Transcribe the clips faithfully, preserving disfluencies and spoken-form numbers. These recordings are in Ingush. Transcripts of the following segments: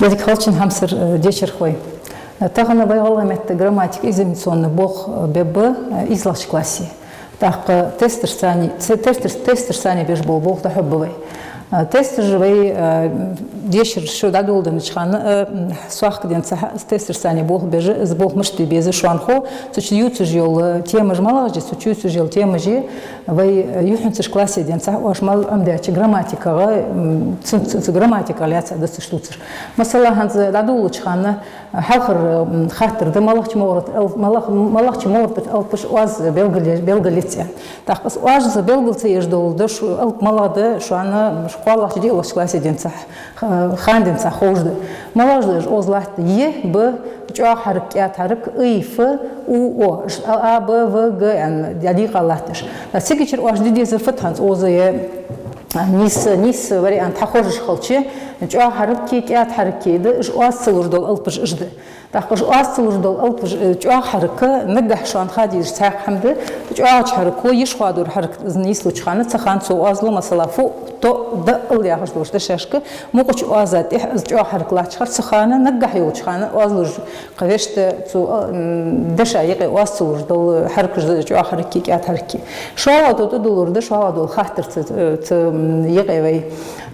Дика хийла, хьамсара, э, дешархой. Э, тахан вай гӀалгӀай меттала грамматика, изоляционни болх, э, бергба, э, ийслагӀча классе. ТӀаккха тесташ санна, те-, тесташ, тесташ санна беш бола болх дӀахьоргба вай. Э, тесташ вай, э, дешар шу дӀадоладеннача хана, э, м, сохка денз цхьа тесташ санна болх беш, из болх мишта де беза шоана хов, цу чу ювцаш йола темаш малагӀаш я, цу чу ювцаш йола темаш, вай, э, юххьанцарча классе денз цхьа оаш мел Ӏомадаьча грамматиках, м, цу, цу, цу грамматиках лаьца дувцаш, дувцаш. Масала, хӀанз дӀадоладеннача хана, э, хьалхара, м, хаттар да: малагӀча мугӀарера ал-, малагӀ-, малагӀча мугӀарера алапаш оаз белгалъе-, белгалъяц аьнна. ТӀаккха из оаз белгал ца еш дола дош, алап малагӀа да шоана, м, кхоалагӀча, диълагӀча классе денз цхьа, х-, хана денз цхьа ховш да. МалагӀаш да уж? Оаз латт: й, б, чӀоагӀа хьарак, кӀаьда хьарак, ый, ф, у, о. Уж а, а, б, в, г аьнна дӀадийкъа латташ. ТӀаккха цигачара оаш де дезар фуд хӀанз? Оаз е нийса, нийса вариант хьахозаш хилча, чӀоагӀа хьаракеи кӀаьда хьаракеи да, уж оаз ца луш дола алапаш уж да. ТӀаккха уж оаз ца луш дола алапаш, э, чӀоагӀа хьарак, наггахьа шоана ха дезаш цхьаькха хӀама да, чӀоагӀача хьараках йиш хоадора хьарак из нийслуча хана, цу хана цо оаз лу, масала, фу, то, да, ал яхаш долча дешашка, мукъача оаза тӀехьа из чӀоагӀа хьарак латтача хана, цу хана, наггахьа йолча хана оаз луш, кхы вешта цу, а, м, деша юкъе оаз ца луш дола хьаракаш да чӀоагӀа хьаракеи кӀаьда хьаракеи. ШоллагӀа дола тӀадуллар да, шоллагӀа дола хаттар цу, цу, м, юкъе вай,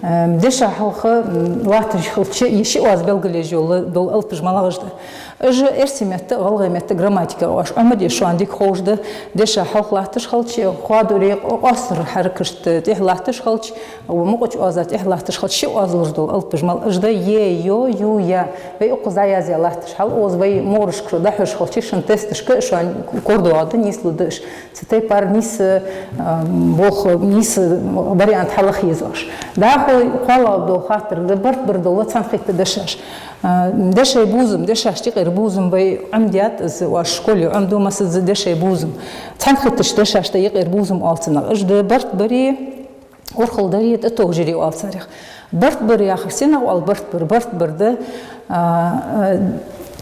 м, деша хьалха, м, латташ хилча, е ши оаз белгалъеш йола, дола алапаш малагӀаш да. Уж эрсий меттала, гӀалгӀай меттала грамматиках оаш Ӏомаде, шоана дика ховш да, деша хьалха латташ хилча, хоадоре къо-, къоастара хьаракашта тӀехьа латташ хилча, ва мукъача оаза тӀехьа латташ хилча, ши оаз луш дола алапаш мел уж да: е, ё, ю, я. Вай укхаза дӀаязъяь латташ хьал, оаз вай мугӀарашка дӀахьош хилча, шун тесташка шоана корадоагӀаргда, нийслургда уж. Цу тайпара нийса, а, болх, нийса вариант хьалаха еза оаш. ДӀахо кхоалагӀа дола хаттар да: барт бар дола цхьаьнакхийтта дешаш. А, дешай бувзам, дешашта юкъера бувзам вай Ӏомадаьд, из оаш школе Ӏомаду массаза дешай бувзам. Цхьаьнакхийттача дешашта юкъера бувзам оал цунах. Уж да барт бари, урхал дари, тӀатовжари оал царех. Барт бар яхар сенах оал? Барт бар, барт бар да, а, а,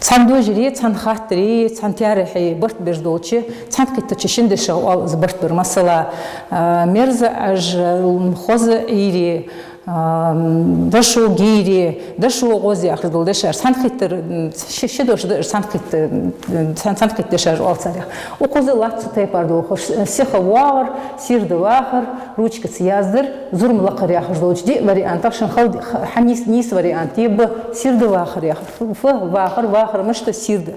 цхьан дожари, цхьан хаттари, цхьан таьрахьи барт беш долча цхьаьнакхийттача шин дешах оал из барт бар. Масала, а, мерза Ӏаж, м, хоза Ӏийри, а, м, дошо гийри, дошо гӀоз яхаш дола дешаш. Цхьаьнакхийттар, м, ши, ши дош да уж цхьаьнакхийтта, м, цхьаьн-, цхьаьнакхийтта дешаш оал царех. Укхаза латт цу тайпара дола хош: сиха воагӀар, сийрда вахар, ручкаца яздар, зурма лакхар яхаш долча диъ вариантах шун хала ди-, х-, хьанийс-, нийса вариант е б, сийрда вахар яхар. Ф, ф, вахар, вахар мишта? Сийрда.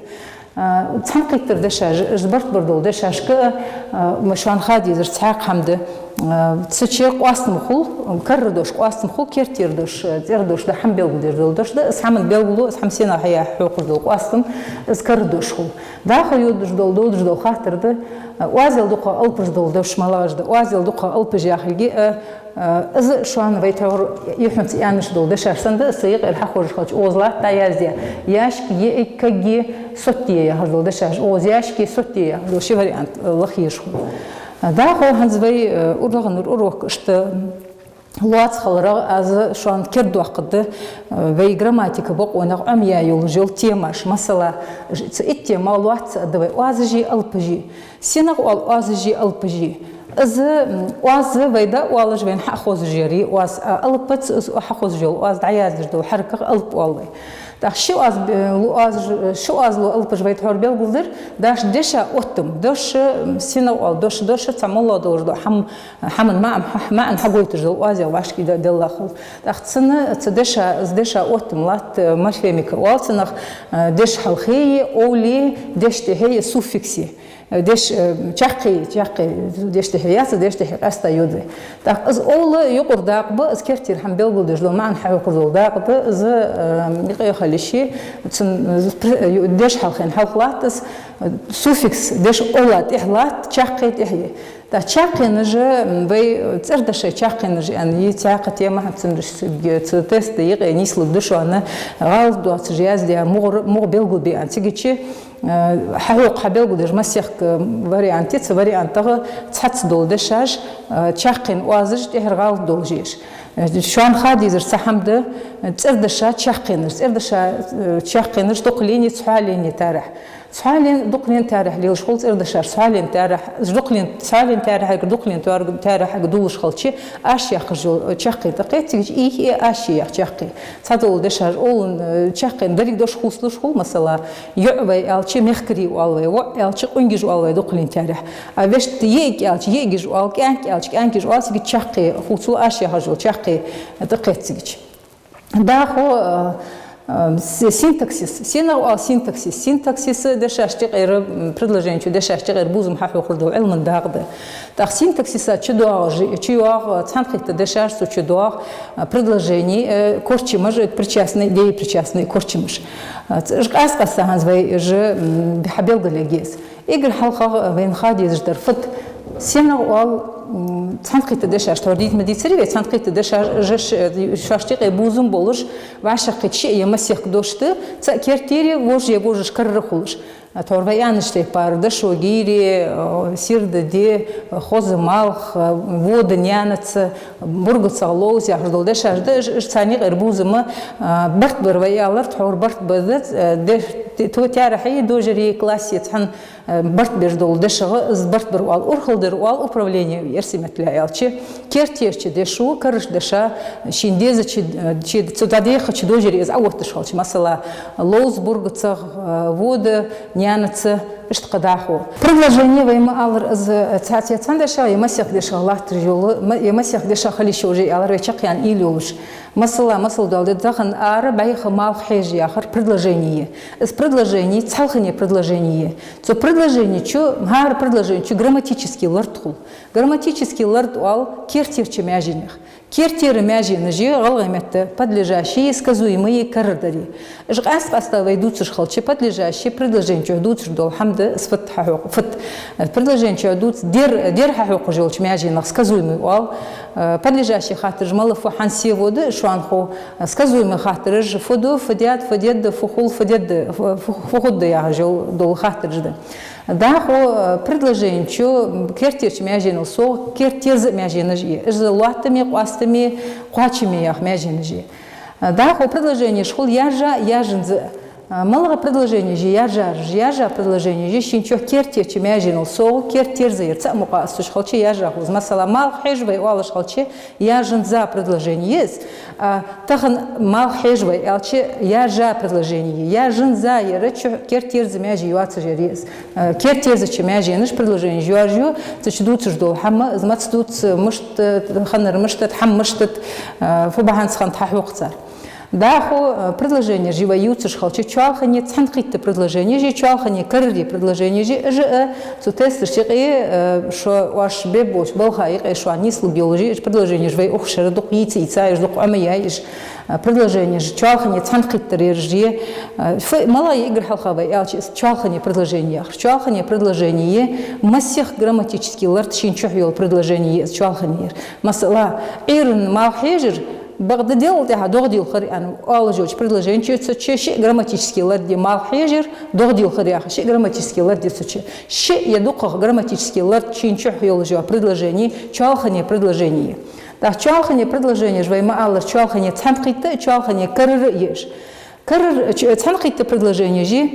А, цхьаьнакхийттара дешаш, уж барт бар дола дешашка, а, ма шоана ха дезаш цхьаькха хӀама да. А, цу чу къоастам хул, карара дош къоастам хул, керттера дош, цӀера дош да, хӀама белгалдеш дола дош да, из хӀаман белгало, из хӀама сенах хьаяь хьокхаш дола къоастам, из карара дош хул. ДӀахо йодаш дола, додаш дола хаттар да, а, оазел дукхагӀа алапаш дола дош малагӀаш да? Оазел дукхагӀа алапаш яхилга, а, а, из шоана вай тхьовра юххьанца аьнна дола дешаш санна да, из цу юкъера хьахозаш хилча, оаз латт дӀаяздаь: яшки, йиӀи, каги, сотти яхаш дола дешаш. Оаз яшки, сотти яхаш дола ши вариант, а, лаха езаш хул. А, дӀахо хӀанз вай, а, ураганнур урок иштта лоаца хиларах, аз шоана кердадоаккхаргда, а, вай грамматика бокъонах Ӏомаяь йола, йола темаш. Масала, цу итт тема лоаца а да вай: оазаши алапаши. Сенах оал оазаши алапаши? Из, м, оаз вай дӀаоалаш, вайна хьахозаш яр оаз, а алапаца из хьахозаш йола оаз дӀаяздеш дола хьараках алап оал вай. ТӀаккха ши оаз, э, лу оаз, ши оаз лу алапаш вай тхьовра белгалдир, даш деша оттам, дош, м, сенах оал дош, дош цхьа моллагӀа долаш дола хӀам-, хӀаман маӀан, хӀа-, маӀан хьагойташ дола оазел вӀашкаде-, делла хул. ТӀаккха цунна, цу деша, из деша оттам латт, э, морфемика оал цунах, э, деша хьалхеи, овли, деша тӀехьеи, суффикси. Деш, э, чаккхе, чаккхе, деш тӀехье яц, деш тӀехье къаьста йода вай. ТӀаккха из овла юкъара дакъа ба, из керттера хӀама белгалдеш дола, маӀан хьахьокхаш дола дакъа да, из, э, юкъе хила йиш я, цун, э, пр-, э, ю-, деш хьалхен хьалха латт из, э, суффикс, деш овла тӀехьа латт, чаккхе тӀехье. ТӀаккха чаккхенаш, м, вай цӀердешай чаккхенаш аьнна, е цхьаькха тема хӀанз цун деш, ц-, г-, цу теста юкъе нийслургда шоана, гӀалат доацаш яздаь, мугӀар-, мугӀ белгалбе аьнна. Цигача Э, хьахьокха, хьабелгалдеш масех, э, вариант я, цу вариантагӀа цхьацца дола дешаш, э, чаккхен оазаш тӀехьара гӀалат долаш я уж. Э, шоана ха дезар цхьа хӀама да, э, цӀердеша чаккхенаш, цӀердеша, э, чаккхенаш дукхален, цхьоален таьрахь. Цхьоален, дукхален таьрахь лелаш хул цӀердешаш, цхьоален таьрахь, дукхален, цхьоален таьрахьага, дукхален тар-, таьрахьага дуллаш хилча, аш яхаш йола, э, чаккхе тӀакхеццигача, ийхе аш я яха чаккхе. Цхьадола дешаш олун, э, чаккхе деррига дош хувцалуш хул, масала, йоӀ вай аьлча, мехкарий оал вай, воӀ аьлча, къонгаш оал вай дукхален таьрахь. А вешта йиӀиг аьлча, йиӀигаш оал, кӀаьнк аьлча, кӀаьнкаш оал, цига чаккхе хувцалу, аш яхаш йола чаккхе тӀакхеццигача. ДӀахо, э, э, с-, синтаксис. СенагӀа оал синтаксис? Синтаксис дешашта юкъера, м, предложени чу дешашта юкъера бувзам хьахьокхаш дола Ӏилман дакъа да. ТӀаккха синтаксиса чудоагӀа, чуйоагӀа, э, цхьанакхийтта дешаш, цу чу доагӀа, э, предложени, э, корчмаш, э, причастни, деепричастни корчмаш. Э, ц-, уж къаст-къаьста хӀанз вай уж, м, хьабелгалъергья из. Эггара хьалха вайна ха дезаш дар фуд? СенагӀа оал, м, цхьанакхийтта дешаш, тхьовра дийца ма дийцарий вай, цхьанакхийтта дешаш, уж, э, шоашта юкъе бувзам болаш, вӀашагӀкхийтта шиъ е масех дош да, цаӀ керттера, вож е вожаш карара хулаш. Тхьовра вай аьннача тайпара: дошо гийре, э, сийрда ди, э, хоза малх, э, вода наьнаца, бургацагӀа ловза яхаш дола дешаш да, уж, уж царна юкъера бувзам, э, барт бар вай аьлар, тхьовра барт ба да, э, де-, те-, то таьрахье, дожаре, классе цхьан, э, барт беш дола дешагӀа из барт бар оал. Урхалдар оал управлени, эрсий меттала аьлча. Керттерча дешо, карарча деша шийна дезача, э, ший цу дӀадехача дожаре из Ӏоотташ хилча, масала, ловза, бургацагӀа, э, вода наьнаца, иштта кхы дӀахо. Предложени вай ма аллара из, э, цхьа-, цхьа-, цхьан дешагӀа е масех дешагӀа латташ йола, ма-, е масех дешагӀа хила йиш йолаш я аьлар вай чакхъяьнна уйла йолаш. Масала, масал доаладе, тахан ара бӀайха малх хьежа яхар предложени я. Из предложени цхьалхане предложени я. Цу предложени чу, хӀара предложени чу грамматически лард хул. Грамматически лард оал керттерча маьженех. Керттера маьженаш я гӀалгӀай метта подлежащие, сказуемые, карардари. Уж къаст-къаста вай дувцаш хилча, подлежащие предложени чу дувцаш дола хӀама да, из фуд хьахьокх-, фуд, э, предложени чу дувц-, дер, дер хьахьокхаш йолча маьженах сказуемый оал. Э, подлежащие хаттараш мала, фу, хӀанз, се, во да, шоана хов, э, сказуемый хаттараш фу да, фу даьд, фу дергда, фу хул, фу дергда, фу, фу, фу хургда яхаш йола, дола хаттараш да. ДӀахо, э, предложени чу, м, керттерча маьженал совгӀа керттерза маьженаш я. Уж лоаттаме, къоастаме, кхоачаме яха маьженаш я. Э, дӀахо предложенеш хул яьржа, яьржанза. Э, малагӀа предложенеш я яьржараш? Яьржа предложенеш я шийна чу керттерча маьженал совгӀа керттерза яр. ЦаӀ мукъагӀа отташ хилча яьржа хул из. Масала, малх хьежа вай оалаш хилча, яьржанза предложени я из. А тахан малх хьежа вай аьлча, яьржа предложени я. Яьржанза яр чу керттерза маьже йоацаш яр я из. Э, керттерзача маьженаш предложенеш йоаржаю, цу чу дувцаш дола хӀама, из маца дувц, мишта, э, хиннар мишта да, хӀама мишта да, э, фу бахьанца хиннад хьахьокх цар. ДӀахо, э, предложенеш я вай ювцаш хилча, чоалхане цхьанакхийтта предложенеш я, чоалхане карара предложенеш я, уж а, э, цу тесташта юкъе, э, шо оаш бебболча балха юкъе шоана нийслургйолаш я, уж предложенеш вай укх шера дукха йийца, йийца, уж дукха Ӏомаяьй уж. Э, предложенеш чоалхане цхьанакхийттараш я. Э, фу, малагӀа я эггара хьалха вай аьлча, из чоалхане предложени яхар? Чоалхане предложени я масех грамматически лард шийна чу йола предложени я из чоалхане яр. Масала, Ӏуйрийна малх хьежар, бакъда делкъа тӀехьа догӀа дийлхар аьнна оалаш йолча предложени чу, цу чу шиъ грамматически лард я. Малх хьежар, догӀа дийлхар яха шиъ грамматически лард я цу чу. Шиъ е дукхагӀа грамматически лард шийна чу йолаш йола предложени чоалхане предложени я. ТӀаккха чоалхане предложенеш вай ма аллара, чоалхане цхьанакхийтта, чоалхане карара я уж. Карара, ч-, цхьанакхийтта предложенеш я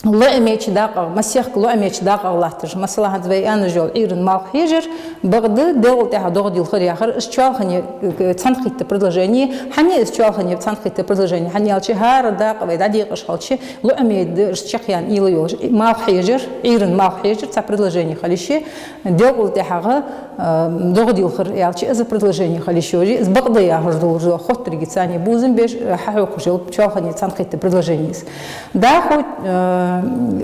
лоӀамеча дакъагӀа, масехк лоӀамеча дакъагӀа латташ. Масала, хӀанз вай аьнна йола Ӏуйрийна малх хьежар, бакъда делкъа тӀехьа догӀа дийлхар яхар, из чоалхане, э, цхьанакхийтта предложени я. ХӀана я из чоалхане цхьанакхийтта предложени? ХӀана аьлча, хӀара дакъа вай дӀадекъаш хилча, лоӀаме да из чакхъяьнна уйла йолаш. Малх хьежар, Ӏуйрийна малх хьежар, цхьа предложени хила йиш я, делкъал тӀехьагӀа, э, догӀа дийлхар аьлча, из предложени хила йиш йолаш я, из бакъда яхаш долаш да, хоттаргеи царнеи бувзам беш, э, хьахьокхаш йола чоалхане цхьанакхийтта предложени я из. ДӀахо, э,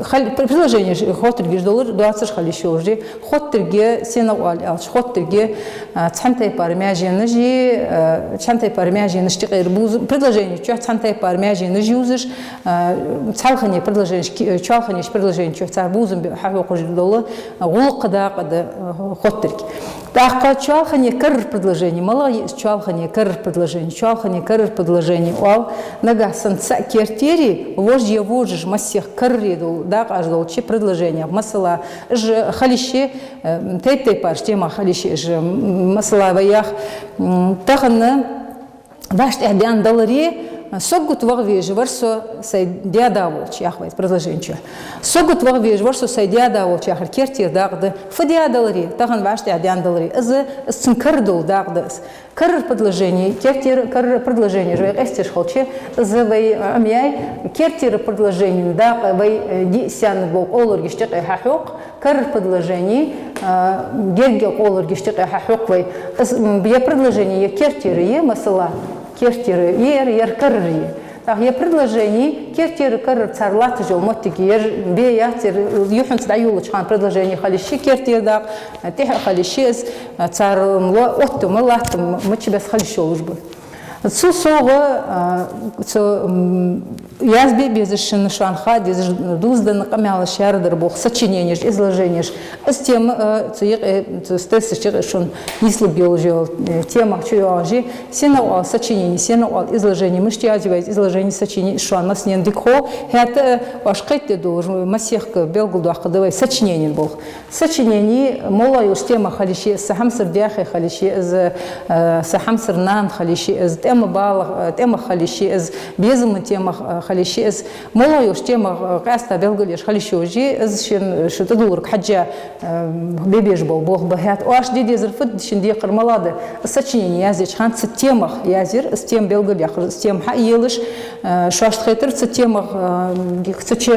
хал-, пр-, предложенеш хоттаргаш долаш доацаш хила йиш йолаш я, хоттаргеи, сенагӀа оал аьлча, хоттаргеи, э, цхьан тайпара маьженаш я, э, цхьан тайпара маьженашта юкъера бувзам, предложени чу цхьан тайпара маьженаш ювзаш, э, цхьалхане предложенеш ки-, чоалханеча предложени чу цар бувзам бе-, хьахьокхаш дола гӀулакха дакъа да, э, хоттарг. ТӀаккха чоалхане карара предложени. МалагӀа я из чоалхане карара предложени? Чоалхане карара предложени оал, нагахьа санна цаӀ керттера вож е вожаш массехк караре дола дакъаш долча предложенех. Масала, уж хила йиш я, э, тайп-тайпарча темах хила йиш я уж. М, масала, вай йоах, м, тахан вӀаштӀехьа даьнна даларе, соггут ваха везаш вар со сай даь-да волча, йоах вай предложени чу. Соггут ваха везаш вар со сай даь-да волча яхар керттера дакъа да. Фу даь даларе, тахан вӀаштӀехьа даьнна даларе. Из, из цун карара дола дакъа да из. Карара предложени, керттера карара предложени, уж вай къесташ хилча, из вай Ӏомаяьй, керттера предложенен дакъа вай, э, диъ саьнна бола къолоргашта юкъе хьахьокх, карара предложени, а, гергга къолоргашта юкъе хьахьокх вай. Из, м, е предложени, е керттера я, масала, керттера я ер, ер карара я. ТӀаккха е предложени, керттера карара цар латташ йола моттиг я, ер бе яц, ер юххьанца дӀайолалуча хана предложени хила йиш я керттера дакъа, тӀехьа хила йиш я из, цар, м, ло-, оттам, латтам мичча беса хила йиш йолаш ба. Цул совгӀа, а, цу, м, язбе безаш, шоана ха дезаш, дувзаденна къамаьлаш, ярадар болх, сочиненеш, изложенеш. Из тема, а, цу юкъе, цу стессача юкъе шоана нийслургйолаш йола, э, темах чуйоагӀаш я. Сенах оал сочинени, сенах оал изложени, мишта язъю вай изложени, сочинени, из шоана массанена дика хов. ХӀаьта, а, оаш кхетаде долаш, массехк белгалдоаккхаргда вай сочиненен болх. Сочинени малагӀа йолча темах хила йиш я из, са хьамсара даьхе хила йиш я из, э, са хьамсара нана хила йиш я из, тӀема бала, э, тӀемах хила йиш я из, безама темах, э, хила йиш я из, малагӀа йолча темах, э, къаьстта белгалъеш хила йиш йолаш я из, шин, шо тӀадувларга хьежжа, э, бе безаш бола болх ба. ХӀаьта оаш де дезар фуд, шун декхар малагӀа да, сочинени яздеча хана цу темах язъяр, из тема белгалъяхар, из тема хьаелаш, э, шоашта хетар цу темах, э, цу чу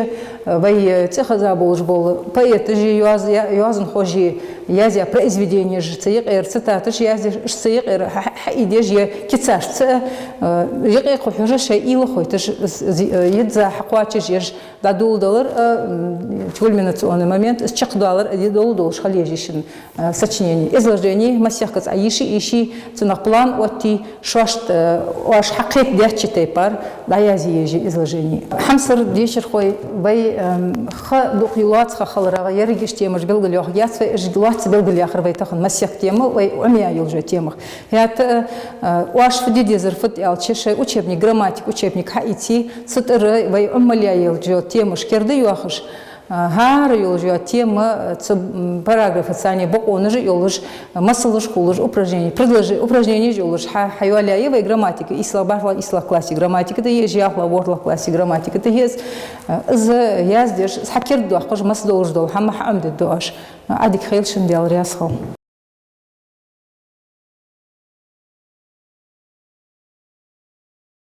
Вай, э, цӀихеза болаш бола поэташа, йоаз-, я-, йоазонхоша язъяь произведенеш, цу юкъера цитаташ язъеш, цу юкъера хьа-, хьа-, хьаийдеш, е кицаш цу, э, юкъе кхухьаш, шоай уйла хойташ, з-, з-, э, йизза хьакхоачаш ераш дӀадоладалар, э, м, кульминационный момент, из чакхдоалар, э, дола долаш хила еза шун, э, сочинени. Изложени массехказа Ӏайийша, йийша, цунах план оттае, шоашта, э, оаш хьакхетадеча тайпара дӀаязъе еза изложени. Хьамсара дешархой, вай, эм, ха дукха лоаца ха хиларах, еррига уж темаш белгалйоахаргьяц вай, уж лоаца белгалъяьхар вай тахан массехк тема, вай Ӏомаяь йолча темах. ХӀаьта, э, оаш фу де дезар фуд аьлча, шоай учебник, грамматика учебник хьаийце, цу тӀара вай Ӏомаяь йолча темаш керда йоахаш, а, хӀара йолча тема, а, цу, м, параграфаца цхьана бокъонаш йолаш, а, масалаш хулаш, упражнени, предложе-, упражненеш йолаш хьа-, хьайоалаяь я вай грамматика, ийслагӀа, бархӀлагӀа, ийслагӀа классе грамматика да из, ялхлагӀа, ворхӀлагӀа классе грамматика да из. А, из яздеш, из хьакердадоаккхаш, маса долаш дола хӀама хьаӀомадергда оаш. А, Ӏадика хийла шун, Даьла раьза хилва.